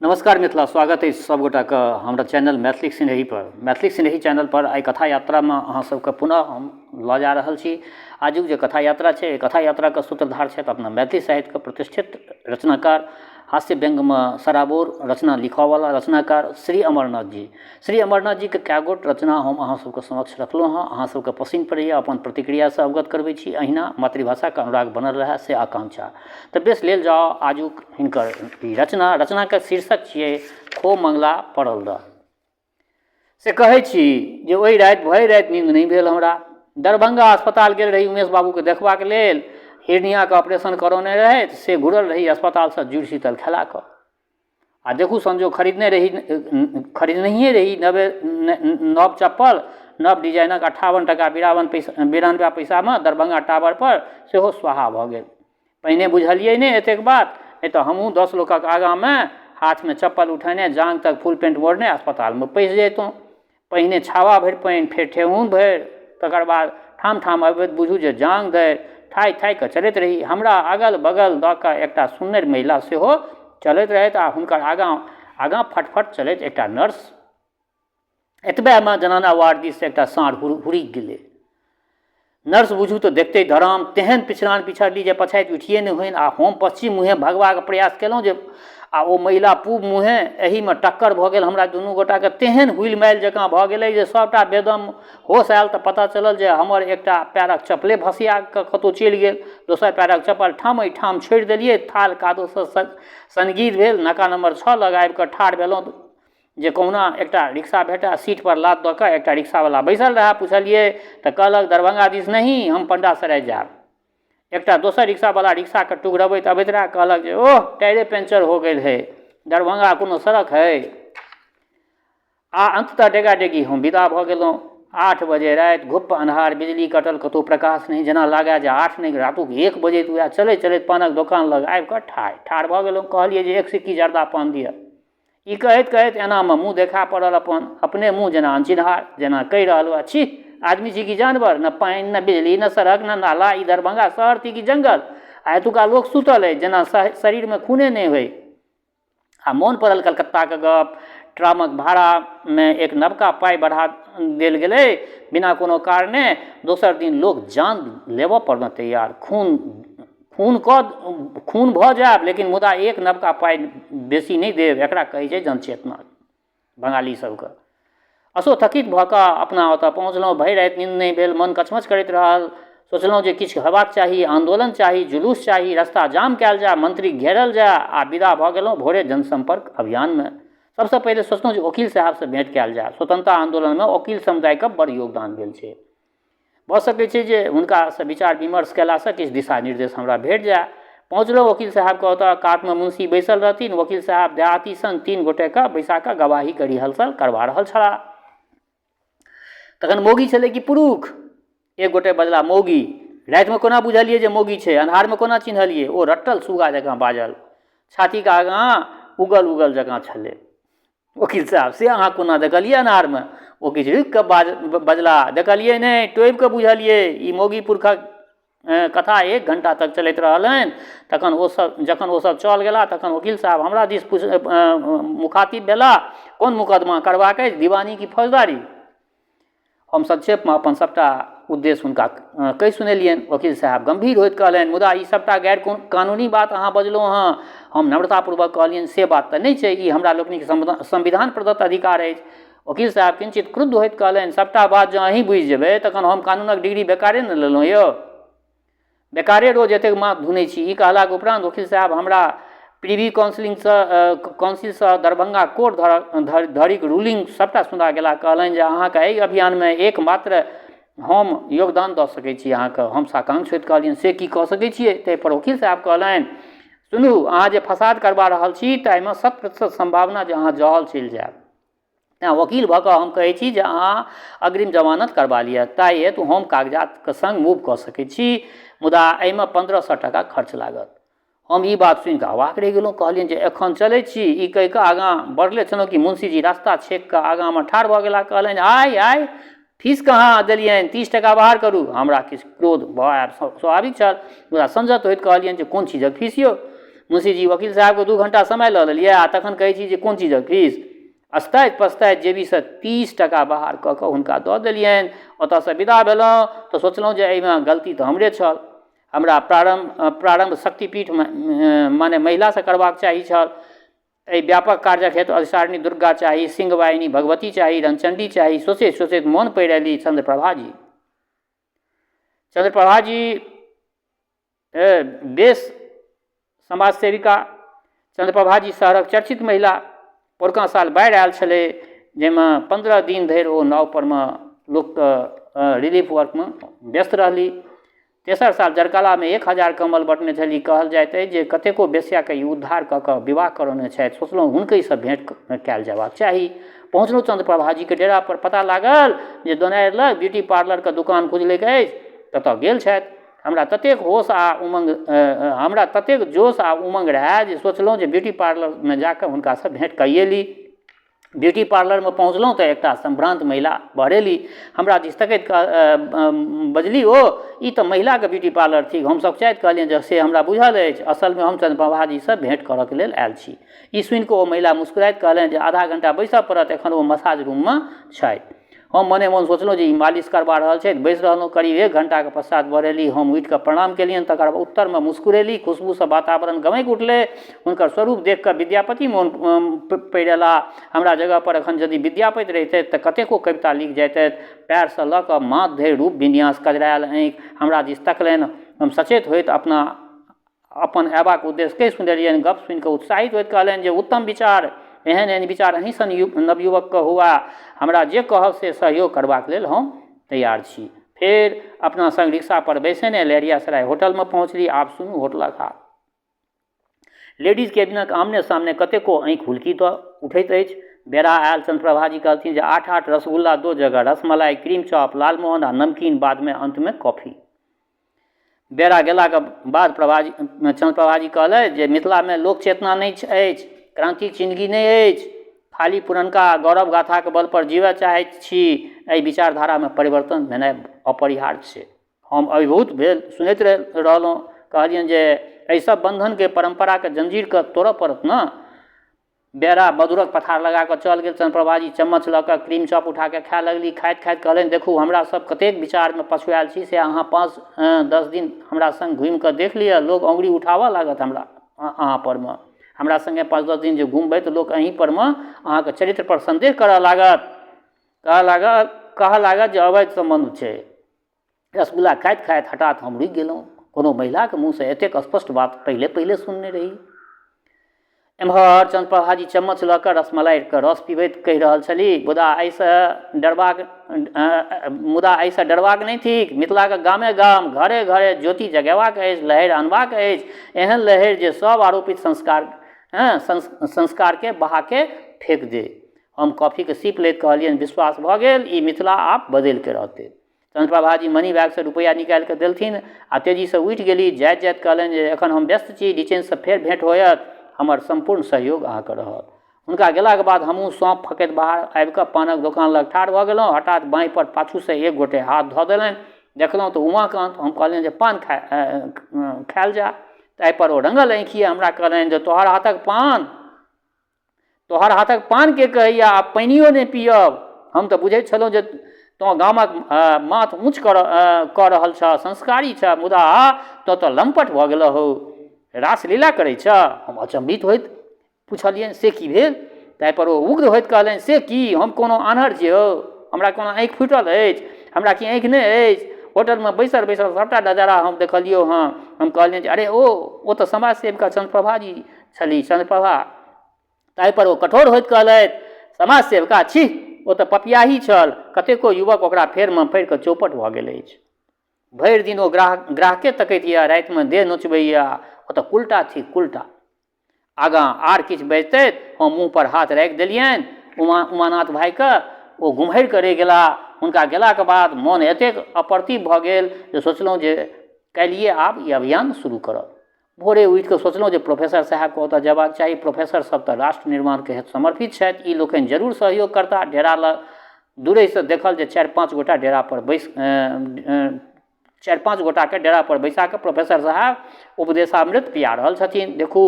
नमस्कार मिथिला, स्वागत अछि सभगोटाके हमरा चैनल मैथिली सिनेही पर। मैथिली सिनेही चैनल पर आइ कथा यात्रामे अहाँ सबके पुनः हम लऽ जा रहल छी। आजुक जे कथा यात्रा छै, एहि कथा यात्राके सूत्रधार छथि अपना मैथिली साहित्यके प्रतिष्ठित रचनाकार, हास्य व्यङ्ग्यमे सराबोर रचना लिखऽवला रचनाकार श्री अमरनाथ जी। श्री अमरनाथ जीके कए गोट रचना हम अहाँ सबके समक्ष रखलहुँ हँ, अहाँ सबके पसिन पड़ैए, अपन प्रतिक्रियासँ अवगत करबै छी। अहिना मातृभाषाके अनुराग बनल रहए से आकांक्षा। तऽ बेस लेल जाउ आजुक हिनकर ई रचना। रचनाके शीर्षक छियै खो मङ्गला पड़ल रह। से कहै छी जे ओहि राति भरि राति नींद नहि भेल हमरा। दरभंगा अस्पताल गेल रही उमेश बाबूके देखबाक लेल, हिरनियाके ऑपरेशन करौने रहथि, से घुरल रही अस्पतालसँ जुड़ शीतल खेला कऽ। आ देखू संजोग, खरीदने रही, खरीदनहिए रही नवे नव चप्पल, नव डिजाइनक, 58 टका बिरावन पैसा 92 पैसामे दरभंगा टावरपर, सेहो स्वाहा भऽ गेल। पहिने बुझलियै नहि एतेक बात, नहि तऽ हमहूँ 10 लोकक आगाँमे हाथमे चप्पल उठेने, जाँघ तक फुल पेंट मोड़ने अस्पतालमे पैसि जैतहुँ। पहिने छावा भरि पानि, फेर ठेहुन भरि, तकर बाद ठाम ठाम अबैत बुझू जे जाँघ धरि थाहि थाहि कऽ चलैत रही। हमरा अगल बगल दऽ कऽ एकटा सुन्नरि महिला सेहो चलैत रहथि आ हुनकर आगाँ आगाँ फटफट चलैत एकटा नर्स। एतबेमे जनाना वार्ड दिससँ एकटा साँढ़ हुड़कि गेलै। नर्स बुझू तऽ देखते धराम तेहन पिछड़ान पिछड़ली जे पछाति उठिए नहि होइन, आ हम पश्चिम मुँहे भगबाक प्रयास केलहुँ जे आ ओ महिला पूब मुँहे, एहिमे टक्कर भऽ गेल हमरा दुनू गोटाके। तेहन हुलि मालि जकाँ भऽ गेलै जे सभटा बेदम। होश आयल तऽ पता चलल जे हमर एकटा पएरक चप्पले भसिया कऽ कतहु चलि गेल, दोसर पएरक चप्पल ठामहि ठाम छोड़ि देलियै। थाल कादोसँ सनगीर भेल नाका नम्बर 6 लग आबि कऽ ठाढ़ भेलहुँ जे कहुना एकटा रिक्शा भेटए। सीटपर लात दऽ कऽ एकटा रिक्शावला बैसल रहए। पुछलियै तऽ कहलक दरभंगा दिस नहीं, हम पंडासराय जायब। एकटा दोसर रिक्शावला रिक्शाके टुघरबैत अबैत रहए, कहलक जे ओह, टायरे पंचर हो गेल है, दरभंगा कोनो सड़क है? आ अन्ततः डेगा डेगी हम विदा भऽ गेलहुँ। 8 बजे राति, घुप्प अन्हार, बिजली कटल, कतहु प्रकाश नहि, जेना लागए जे 8 नहि रातुक 1 बजैत हुए। चलैत चलैत पानक दोकान लग आबि कऽ ठाढ़ भऽ गेलहुँ। कहलियै जे एक सिक्की जर्दा पान दिअ। ई कहैत कहैत एनामे मुँह देखा पड़ल अपन अपने मुँह, जेना अनचिन्हार, जेना कहि रहल हुए, छी, आदमी छी कि जानवर? ने पानि, ने बिजली, ने सड़क, ने नाला, ई दरभंगा शहर थी कि जंगल? आ एतुका लोक सुतल अछि जेना शरीरमे खूने नहि होइ। आ मोन पड़ल कलकत्ताके गप। ट्रामक भाड़ामे एक नवका पाइ बढ़ा देल गेलै बिना कोनो कारणे। दोसर दिन लोक जान लेबऽ पर ने तैयार, खून खून कऽ खून भऽ जायब लेकिन मुदा एक नवका पाइ बेसी नहि देब। एकरा कहै छै जनचेतना बंगाली सबके। असोथकित भऽ कऽ अपना ओतऽ पहुँचलहुँ। भरि राति नींद नहि भेल, मन कछमछ करैत रहल। सोचलहुँ जे किछु हेबाक चाही, आन्दोलन चाही, जुलूस चाही, रस्ता जाम कयल जाय, मंत्री घेरल जाय, आ विदा भऽ गेलहुँ भोरे जनसम्पर्क अभियानमे। सबसँ पहिले सोचलहुँ जे वकील साहबसँ भेँट कयल जाय। स्वतंत्रता आन्दोलनमे वकील समुदायके बड़ योगदान भेल छै, भऽ सकै छै जे हुनकासँ विचार विमर्श कयलासँ किछु दिशा निर्देश हमरा भेट जाय। पहुँचलहुँ वकील साहबके ओतऽ, कातमे मुंशी बैसल रहथिन। वकील साहब देहाती संग 3 गोटेके बैसा कऽ गवाहीके रिहर्सल करबा रहल छलाह। तखन मौगी छलै कि पुरुष? एक गोटे बजला, मौगी। रातिमे कोना बुझलियै जे मौगी छै? अन्हारमे कोना चिन्हलियै? ओ रट्टल सुगा जकाँ बाजल, छातीके आगाँ उगल उगल जकाँ छलै। वकील साहब, से अहाँ कोना देखलियै अन्हारमे? ओ किछु रुकि कऽ बजला, देखलियै नहि, टोबि कऽ बुझलियै। ई मौगी पुरखक कथा 1 घण्टा तक चलैत रहलनि। तखन ओसभ जखन ओसभ चल गेला तखन वकील साहब हमरा दिस मुखातिब भेला, कोन मुकदमा करबाक अछि, दीवानी कि फौजदारी? हम संक्षेपमे अपन सभटा उद्देश्य हुनका कहि सुनेलियनि। वकील साहब गम्भीर होइत कहलनि, मुदा ई सभटा गैर कानूनी बात अहाँ बजलहुँ हँ। हम नम्रतापूर्वक कहलियनि, से बात तऽ नहि छै, ई हमरा लोकनिक संविधान प्रदत्त अधिकार अछि। वकील साहब किंचित क्रुद्ध होइत कहलनि, सभटा बात जँ अहीं बुझि जेबै तखन हम कानूनक डिग्री बेकारे ने लेलहुँ यौ, बेकारे रोज एतेक माथ धुनै छी। ई कहलाक उपरान्त वकील साहब हमरा प्रिवी काउंसिलिंगसँ काउंसिलसँ दरभंगा कोर्ट धरिक रूलिंग सभटा सुना गेलाह। कहलनि जे अहाँके एहि अभियानमे एकमात्र हम योगदान दऽ सकै छी अहाँके। हम साकांक्ष होइत कहलियनि, से की कऽ सकै छियै? ताहिपर वकील साहब कहलनि, सुनू, अहाँ जे फसाद करबा रहल छी ताहिमे 100% सम्भावना जे अहाँ जहल चलि जायब। तेँ वकील भऽ कऽ हम कहै छी जे अहाँ अग्रिम जमानत करबा लिअ। ताहि हेतु हम कागजातके सङ्ग मूव कऽ सकै छी, मुदा एहिमे 1500 टाका खर्च लागत। हम ई बात सुनिकऽ अवाक रहि गेलहुँ। कहलियनि जे एखन चलै छी। ई कहि कऽ आगाँ बढ़ले छलहुँ कि मुंशीजी रास्ता छेकि कऽ आगाँमे ठाढ़ भऽ गेलाह। कहलनि, आइ आइ फीस कहाँ देलियनि? 30 टाका बाहर करू। हमरा किछु क्रोध भऽ आयब स्वाभाविक छल, मुदा संयत होइत कहलियनि जे कोन चीजक फीस यौ? मुंशीजी वकील साहबके 2 घंटा समय लऽ लेलियै आ तखन कहै छी जे कोन चीजक फीस। अछताइत पछताइत जेबीसँ 30 टाका बाहर कऽ कऽ हुनका दऽ देलियनि। ओतऽसँ विदा भेलहुँ तऽ सोचलहुँ जे एहिमे गलती तऽ हमरे छल। हमरा प्रारम्भ प्रारम्भ शक्तिपीठमे माने महिलासँ करबाक चाही छल। एहि व्यापक कार्यक हेतु अधिसारिणी दुर्गा चाही, सिंहवाहिनी भगवती चाही, रणचण्डी चाही। सोचैत सोचैत मोन पड़ि अयली चन्द्रप्रभा जी। चन्द्रप्रभा जी बेस समाज सेविका, चन्द्रप्रभा जी शहरक चर्चित महिला। पौरका साल बाढ़ि आयल छलै, जाहिमे 15 दिन धरि ओ नाव परमे लोकके रिलीफ वर्कमे व्यस्त रहली। तेसर साल जड़कालामे 1000 कम्बल बँटने छली। कहल जाइत अछि जे कतेको वेश्याके ई उद्धार कऽ कऽ विवाह करौने छथि। सोचलहुँ हुनकहिसँ भेँट कयल जयबाक चाही। पहुँचलहुँ चन्द्रप्रभाजीके डेरापर। पता लागल जे दोनारि लग ब्यूटी पार्लरके दोकान खुजलैक अछि, ततऽ गेल छथि। हमरा ततेक जोश आ उमङ्ग रहए जे सोचलहुँ जे ब्यूटी पार्लरमे जाकऽ हुनकासँ भेँट कैये ली। ब्यूटी पार्लरमे पहुँचलहुँ तऽ एकटा सम्भ्रान्त महिला बहरेली। हमरा दिस तकैत बजली, ओ ई तऽ महिलाके ब्यूटी पार्लर थिक। हम सकुचाइत कहलियनि जे से हमरा बुझल अछि, असलमे हम चन्द्रप्रभाजीसँ भेँट करऽके लेल आयल छी। ई सुनिकऽ ओ महिला मुस्कुराइत कहलनि जे आधा घण्टा बैसऽ पड़त, एखन ओ मसाज रूममे छथि। हम मने मन सोचलहुँ जे ई मालिश करबा रहल छथि। बैसि रहलहुँ। करीब एक घण्टाके पश्चात बहरेली। हम उठिकऽ प्रणाम केलियनि, तकर उत्तरमे मुस्कुरेली। खुशबूसँ वातावरण गमकि उठलै। हुनकर स्वरूप देखिकऽ विद्यापति मोन पड़ि अयला। हमरा जगहपर एखन यदि विद्यापति रहितथि तऽ कतेको कविता लिख जैतथि। पयरसँ लऽ कऽ माथ धरि रूप विन्यास, कजरायल आँखि हमरा दिस तकलनि। हम सचेत होइत अपना अपन अयबाक उद्देश्य कहि सुनेलियनि। गप सुनि कऽ उत्साहित होइत कहलनि जे उत्तम विचार, एहन एहन विचार अहीं सन नवयुवकके हुए। हमरा जे कहब से सहयोग करबाक लेल हम तैयार छी। फेर अपना सङ्ग रिक्शापर बैसेने लहेरियासराय होटलमे पहुँचली। आब सुनू होटलक हाल। लेडीज केबिनक आमने सामने कतेको आँखि हुलकी दऽ उठैत अछि। बेरा आयल। चन्द्रप्रभाजी कहलथिन जे आठ आठ रसगुल्ला दो जगह, रसमलाई, क्रीम चॉप, लालमोहन आ नमकीन, बादमे अन्तमे कॉफी। बेरा गेलाके बाद चन्द्रप्रभाजी कहलथि जे मिथिलामे लोक चेतना नहि अछि, क्रान्तिक चिनगी नहि अछि, खाली पुरनका गौरव गाथाके बलपर जीबऽ चाहैत छी। एहि विचारधारामे परिवर्तन भेनाइ अपरिहार्य छै। हम अभिभूत भेल सुनैत रहलहुँ। कहलियनि जे एहिसब बन्धनके, परम्पराके जञ्जीरके तोड़ऽ पड़त ने। बेरा मधुरक पथार लगा कऽ चल गेल। चन्द्रप्रभाजी चम्मच लऽ कऽ क्रीम चॉप उठा कऽ खाए लगली। खाइत खाइत कहलनि, देखू, हमरा सब कतेक विचारमे पछुआयल छी से अहाँ 5-10 दिन हमरा सङ्ग घुमि कऽ देख लिअ। लोक अङ्गुरी उठाबऽ लागत हमरा अहाँ परमे। हमरा सङ्गे 5-10 दिन जे घुमबै तऽ लोक अहीं परमे अहाँके चरित्र पर सन्देह करऽ लागत, कहऽ लागत जे अवैध सम्बन्ध छै। रसगुल्ला खाइत खाइत हठात हम रुकि गेलहुँ। कोनो महिलाके मुँहसँ एतेक स्पष्ट बात पहिले पहिले सुनने रही। एम्हर चन्द्रप्रभाजी चम्मच लऽ कऽ रसमलाइके रस पीबैत कहि रहल छली, मुदा एहिसँ डरबाक नहि थिक। मिथिलाके गामे गाम, घरे घरे ज्योति जगेबाक अछि, लहरि अनबाक अछि, एहन लहरि जे सब आरोपित संस्कारके बहाके फेक दे। हम कॉफीके सीप लैत कहलियनि, विश्वास भऽ गेल, ई मिथिला आब बदलिके रहतै। चन्द्रप्रभाजी मनी बैगसँ रुपैआ निकालि कऽ देलथिन आ तेजीसँ उठि गेली। जाइत जाइत कहलनि जे एखन हम व्यस्त छी, निश्चिन्तसँ फेर भेँट होयत, हमर सम्पूर्ण सहयोग अहाँके रहत। हुनका गेलाके बाद हमहूँ सौंफ फँकैत बाहर आबि कऽ पानक दोकान लग ठाढ़ भऽ गेलहुँ। हठात बाँहिपर पाछूसँ एक गोटे हाथ धऽ देलनि। देखलहुँ तऽ उमाकान्त। हम कहलियनि जे पान खायल जाय। ताहिपर ओ रङ्गल आँखिए हमरा कहलनि जे तोहर हाथक पान के कहैया, आब पानियो नहि पियब। हम तऽ बुझैत छलहुँ जे तोँ गामक माथ ऊँच कऽ रहल छह, संस्कारी छह, मुदा तोँ तऽ लम्पट भऽ गेलह हौ, रासलीला करै छह। हम अचम्भित होइत पुछलियनि, से की भेल? ताहिपर ओ उग्र होइत कहलनि, से की, हम कोनो आन्हर छी हौ? हमरा कोनो आँखि फूटल अछि? हमरा की आँखि नहि अछि? होटलमे बैसल बैसल सभटा नजारा हम देखलियौ हँ। हम कहलियनि जे अरे, ओ ओ तऽ समाज सेविका चन्द्रप्रभा जी छली, चन्द्रप्रभा। ताहिपर ओ कठोर होइत कहलथि, समाज सेविका छी, ओ तऽ पपियाही छल। कतेको युवक ओकरा फेरमे पड़ि कऽ चौपट भऽ गेल अछि। भरि दिन ओ ग्राहके तकैत यऽ, रातिमे देह नोचबैया। ओ तऽ कुलटा थिक, कुलटा। आगाँ आर किछु बजितथि, हम मुँहपर हाथ राखि देलियनि उमानाथ भाइके। ओ गुम्हरि कऽ रहि गेला। हुनका गेलाके बाद मोन एतेक अप्रतिभ भऽ गेल जे सोचलहुँ जे काल्हिए आब ई अभियान शुरू करब। भोरे उठि कऽ सोचलहुँ जे प्रोफेसर साहेबके ओतऽ जेबाक चाही। प्रोफेसर सब तऽ राष्ट्र निर्माणके हेतु समर्पित छथि, ई लोकनि जरूर सहयोग करताह। डेरा लग दूरेसँ देखल जे चारि पाँच गोटा डेरापर बैस 4-5 गोटाके डेरापर बैसा कऽ प्रोफेसर साहब उपदेशामृत पिया रहल छथिन। देखू,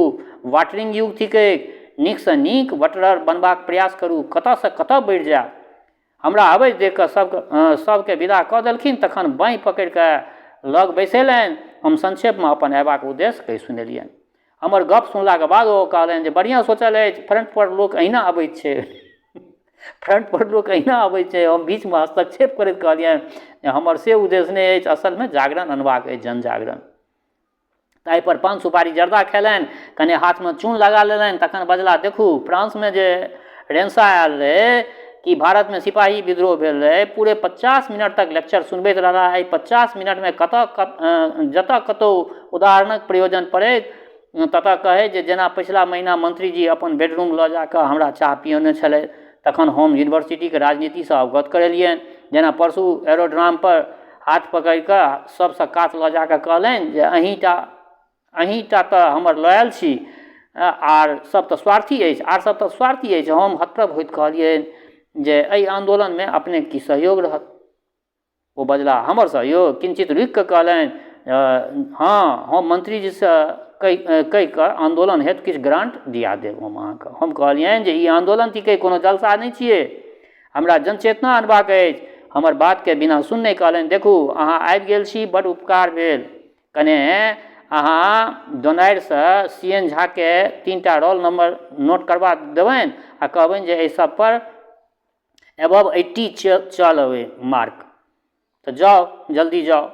वाटरिंग युग थिकै, नीकसँ नीक वटरर बनबाक प्रयास करू, कतऽसँ कतऽ बढ़ि जायब। हमरा अबैत देख कऽ सबके विदा कऽ देलखिन, तखन बाँहि पकड़ि कऽ लग बैसेलनि। हम संक्षेपमे अपन अयबाक उद्देश्य कहि सुनेलियनि। हमर गप सुनलाक बाद ओ कहलनि जे बढ़िआँ सोचल अछि, फ्रंटपर लोक अहिना अबैत छै। फ्रंटपर लोक अहिना अबै छै। हम बीचमे हस्तक्षेप करैत कहलियनि जे हमर से उद्देश्य नहि अछि, असलमे जागरण अनबाक अछि, जन जागरण। ताहिपर पान सुपारी जर्दा खेलनि, कने हाथमे चून लगा लेलनि, तखन बजला, देखू फ्रांसमे जे रेंसा आयल रहै कि भारतमे सिपाही विद्रोह भेल रहै, पूरे 50 मिनट तक लेक्चर सुनबैत रहला। एहि 50 मिनटमे कतऽ जतऽ कतहु उदाहरणक प्रयोजन पड़ैत ततऽ कहै जे जेना पछिला महीना मंत्रीजी अपन बेडरूम लऽ जाकऽ हमरा चाह पियौने छलै, तखन हम यूनिवर्सिटीके राजनीतिसँ अवगत करेलियनि। जेना परसू एरोड्रामपर हाथ पकड़िकऽ सबसँ कात लऽ जाकऽ कहलनि जे अहीँटा तऽ हमर लॉयल छी, आर सब तऽ स्वार्थी अछि, आर सब तऽ स्वार्थी अछि। हम हतप्रभ होइत कहलियनि जे एहि आन्दोलनमे अपनेके की सहयोग रहत? ओ बजला, हमर सहयोग? किंचित रुकि कऽ कहलनि, हँ, हम मंत्रीजीसँ कहि कऽ आन्दोलन हेतु किछु ग्रांट दिया देब हम अहाँके। हम कहलियनि जे ई आन्दोलन थिकै, कोनो जलसा नहि छियै, हमरा जनचेतना अनबाक अछि। हमर बातके बिना सुनने कहलनि, देखू अहाँ आबि गेल छी, बड्ड उपकार भेल। कने अहाँ दोनारिसँ सी एन झाके 3टा रोल नम्बर नोट करबा देबनि आ कहबनि जे एहि सबपर एबव 80 चल अबै मार्क, तऽ जाउ, जल्दी जाउ।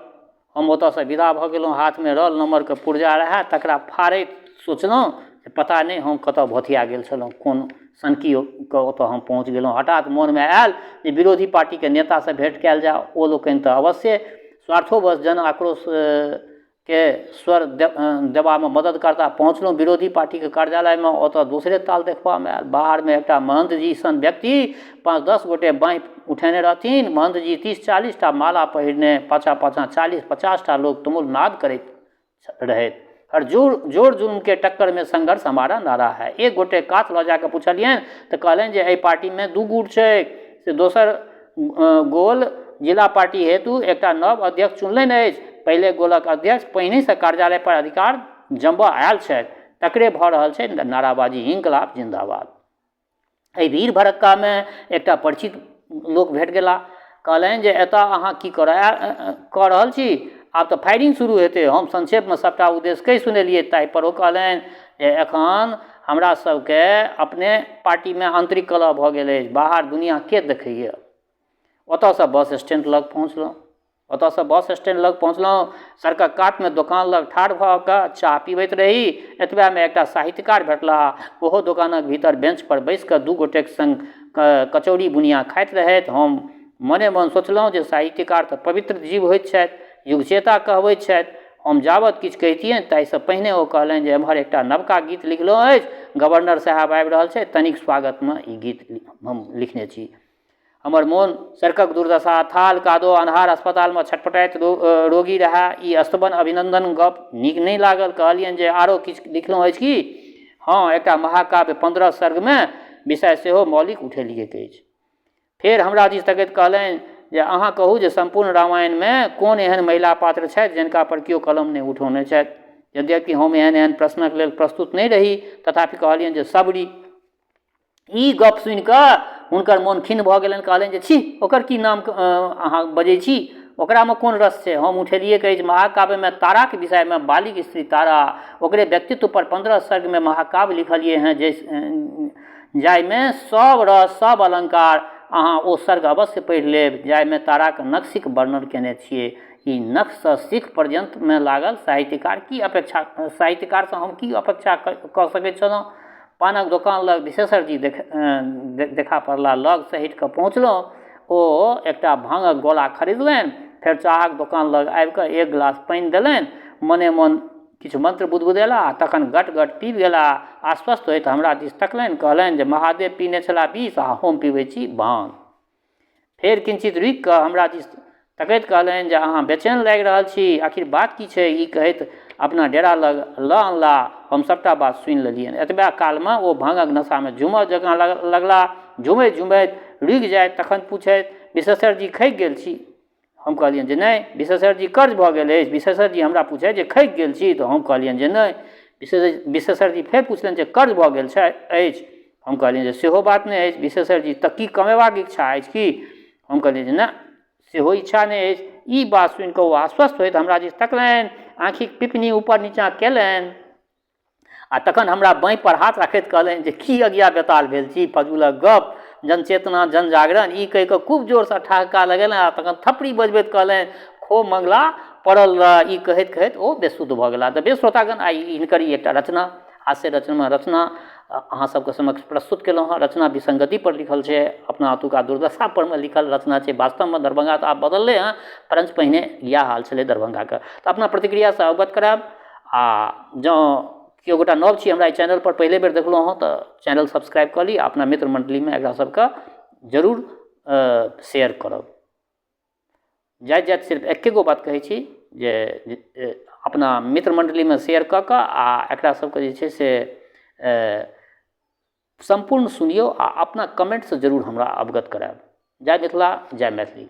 हम ओतऽसँ विदा भऽ गेलहुँ। हाथमे रोल नम्बरके पुर्जा रहए, तकरा फाड़ैत सोचलहुँ जे पता नहि हम कतऽ भोथिया गेल छलहुँ, कोन सनकीके ओतऽ हम पहुँच गेलहुँ। हठात मोनमे आयल जे विरोधी पार्टीके नेतासँ भेँट कयल जाय, ओ लोकनि तऽ अवश्ये स्वार्थोवश जन आक्रोश के स्वर देबामे मदद करता। पहुँचलहुँ विरोधी पार्टीके कार्यालयमे, ओतऽ दोसरे ताल देखबामे आयल। बाहरमे एकटा महन्थ जी सन व्यक्ति 5-10 गोटे बाँहि उठेने रहथिन। महन्थ जी 30-40 टा माला पहिरने, पाछाँ पाछाँ 40-50 टा लोक तुमुल नाद करैत रहैत। हर जोर जुल्मके टक्करमे संघर्ष हमारा नारा है। एक गोटे कात लऽ जाकऽ पुछलियनि तऽ कहलनि जे एहि पार्टीमे 2 गुट छै, से दोसर गोल जिला पार्टी हेतु एकटा नव अध्यक्ष चुनलनि अछि। पहिले गोलक अध्यक्ष पहिनहिसँ कार्यालय पर अधिकार जमबऽ आयल छथि, तकरे भऽ रहल छै नाराबाजी, इंकलाब जिंदाबाद। एहि भीड़ भड़क्कामे एकटा परिचित लोक भेट गेला, कहलनि जे एतऽ अहाँ की कऽ रहल छी, आब तऽ फायरिंग शुरू हेतै। हम संक्षेपमे सबटा उद्देश्य कहि सुनेलियै। ताहिपर ओ कहलनि जे एखन हमरा सबके अपने पार्टीमे आन्तरिक कलह भऽ गेल अछि, बाहर दुनिआ के देखैए। ओतऽसँ बस स्टैंड लग पहुँचलहुँ, ओतऽसँ बस स्टैंड लग पहुँचलहुँ, सड़कक कातमे दोकान लग ठाढ़ भऽ कऽ चाह पीबैत रही। एतबेमे एकटा साहित्यकार भेटलाह, ओहो दोकानक भीतर बेंचपर बैसि कऽ 2 गोटेक सङ्ग कचौड़ी बुनिया खाइत रहथि। हम मने मन सोचलहुँ जे साहित्यकार तऽ पवित्र जीव होइत छथि, युगचेता कहबैत छथि। हम जाबत किछु कहितियनि ताहिसँ पहिने ओ कहलनि जे एम्हर एकटा नवका गीत लिखलहुँ अछि, गवर्नर साहेब आबि रहल छथि, तनिक स्वागतमे ई गीत हम लिखने छी। हमर मोन सड़कक दुर्दशा, थाल कादो, अन्हार, अस्पतालमे छटपटाइत रोगी रहए, ई स्तवन अभिनन्दन गप नीक नहि लागल। कहलियनि जे आरो किछु लिखलहुँ अछि की? हँ, एकटा महाकाव्य 15 सर्गमे, विषय सेहो मौलिक उठेलियैक अछि। फेर हमरा दिस तकैत कहलनि जे अहाँ कहू जे सम्पूर्ण रामायणमे कोन एहन महिला पात्र छथि जिनका पर केओ कलम नहि उठौने छथि? यद्यपि हम एहन एहन प्रश्नक लेल प्रस्तुत नहि रही, तथापि कहलियनि जे सबरी। ई गप सुनिकऽ हुनकर मोन खिन्न भऽ गेलनि। कहलनि जे छी, ओकर की नाम अहाँ बजै छी, ओकरामे कोन रस छै? हम उठेलियै कहै छी महाकाव्यमे ताराके विषयमे बालिक स्त्री तारा, ओकरे व्यक्तित्व पर 15 सर्गमे महाकाव्य लिखलियै हँ, जे जाहिमे सब रस सब अलङ्कार, अहाँ ओ सर्ग अवश्य पढ़ि लेब जाहिमे ताराके नक्शिक वर्णन केने छियै। ई नखसँ सिख पर्यन्तमे लागल साहित्यकार की अपेक्षा, साहित्यकारसँ हम की अपेक्षा कऽ सकैत छलहुँ? पानक दोकान लग विशेषर जी देखा पड़ला। लग सटि कऽ पहुँचलहुँ, ओ एकटा भाङ्गक गोला खरीदलनि, फेर चाहक दोकान लग आबि कऽ एक गिलास पानि देलनि, मने मन किछु मंत्र बुदबुदेला आ तखन गट गट पीबि गेला। आश्वस्त होइत हमरा दिस तकलनि, कहलनि जे महादेव पीने छला विष आ हम पीबै छी भाङ्ग। फेर किंचित रुकि कऽ हमरा दिस तकैत कहलनि जे अहाँ बेचैन लागि रहल छी, आखिर बात की छै? ई कहैत अपना डेरा लग लऽ अनला। हम सभटा बात सुनि लेलियनि। एतबा कालमे ओ भाङ्गक नशामे झूमऽ जकाँ लगला। झूमैत झूमैत रुकि जाइत, तखन पूछैत, विशेषर जी खगि गेल छी? हम कहलियनि जे नहि। विशेषर जी कर्ज भऽ गेल अछि। विशेषर जी हमरा पूछथि जे खगि गेल छी? तऽ हम कहलियनि जे नहि। विशेषर जी फेर पुछलनि जे कर्ज भऽ गेल छै अछि? हम कहलियनि जे सेहो बात नहि अछि। विशेषर जी तऽ की कमेबाक इच्छा अछि की? हम कहलियनि जे नहि, सेहो इच्छा नहि अछि। ई बात सुनि कऽ ओ आश्वस्त होइत हमरा दिस तकलनि, आँखिक पिपनी ऊपर नीचाँ केलनि आ तखन हमरा बाँहि पर हाथ राखैत कहलनि जे की अगिया बेताल भेल छी, फजूलक गप, जनचेतना, जनजागरण, ई कहि कऽ खूब जोरसँ ठहक्का लगेलनि आ तखन थपड़ी बजबैत कहलनि खो मंगला पड़ल रह। ई कहैत कहैत ओ बेसुध भऽ गेला। तऽ बेस श्रोतागण, आइ हिनकर ई एकटा रचना, हास्य रचना रचना अहाँ सबके समक्ष प्रस्तुत केलहुँ हँ। रचना विसंगति पर लिखल छै, अपना ओतुका दुर्दशा परमे लिखल रचना छै। वास्तवमे दरभंगा तऽ आब बदललै हँ, परञ्च पहिने इएह हाल छलै दरभंगाके। तऽ अपना प्रतिक्रियासँ अवगत करायब आ जँ केओ गोटा नव छी, हमरा एहि चैनलपर पहिले बेर देखलहुँ हँ, तऽ चैनल सब्सक्राइब कऽ ली आ अपना मित्र मण्डलीमे एकरा सबके जरूर शेयर करब। जाइत जाइत सिर्फ एक्के गो बात कहै छी जे अपना मित्र मण्डलीमे शेयर कऽ कऽ आ एकरा सबके जे छै से सम्पूर्ण सुनियौ आ अपना कमेन्टसँ जरूर हमरा अवगत करायब। जय मिथिला, जय मैथिली।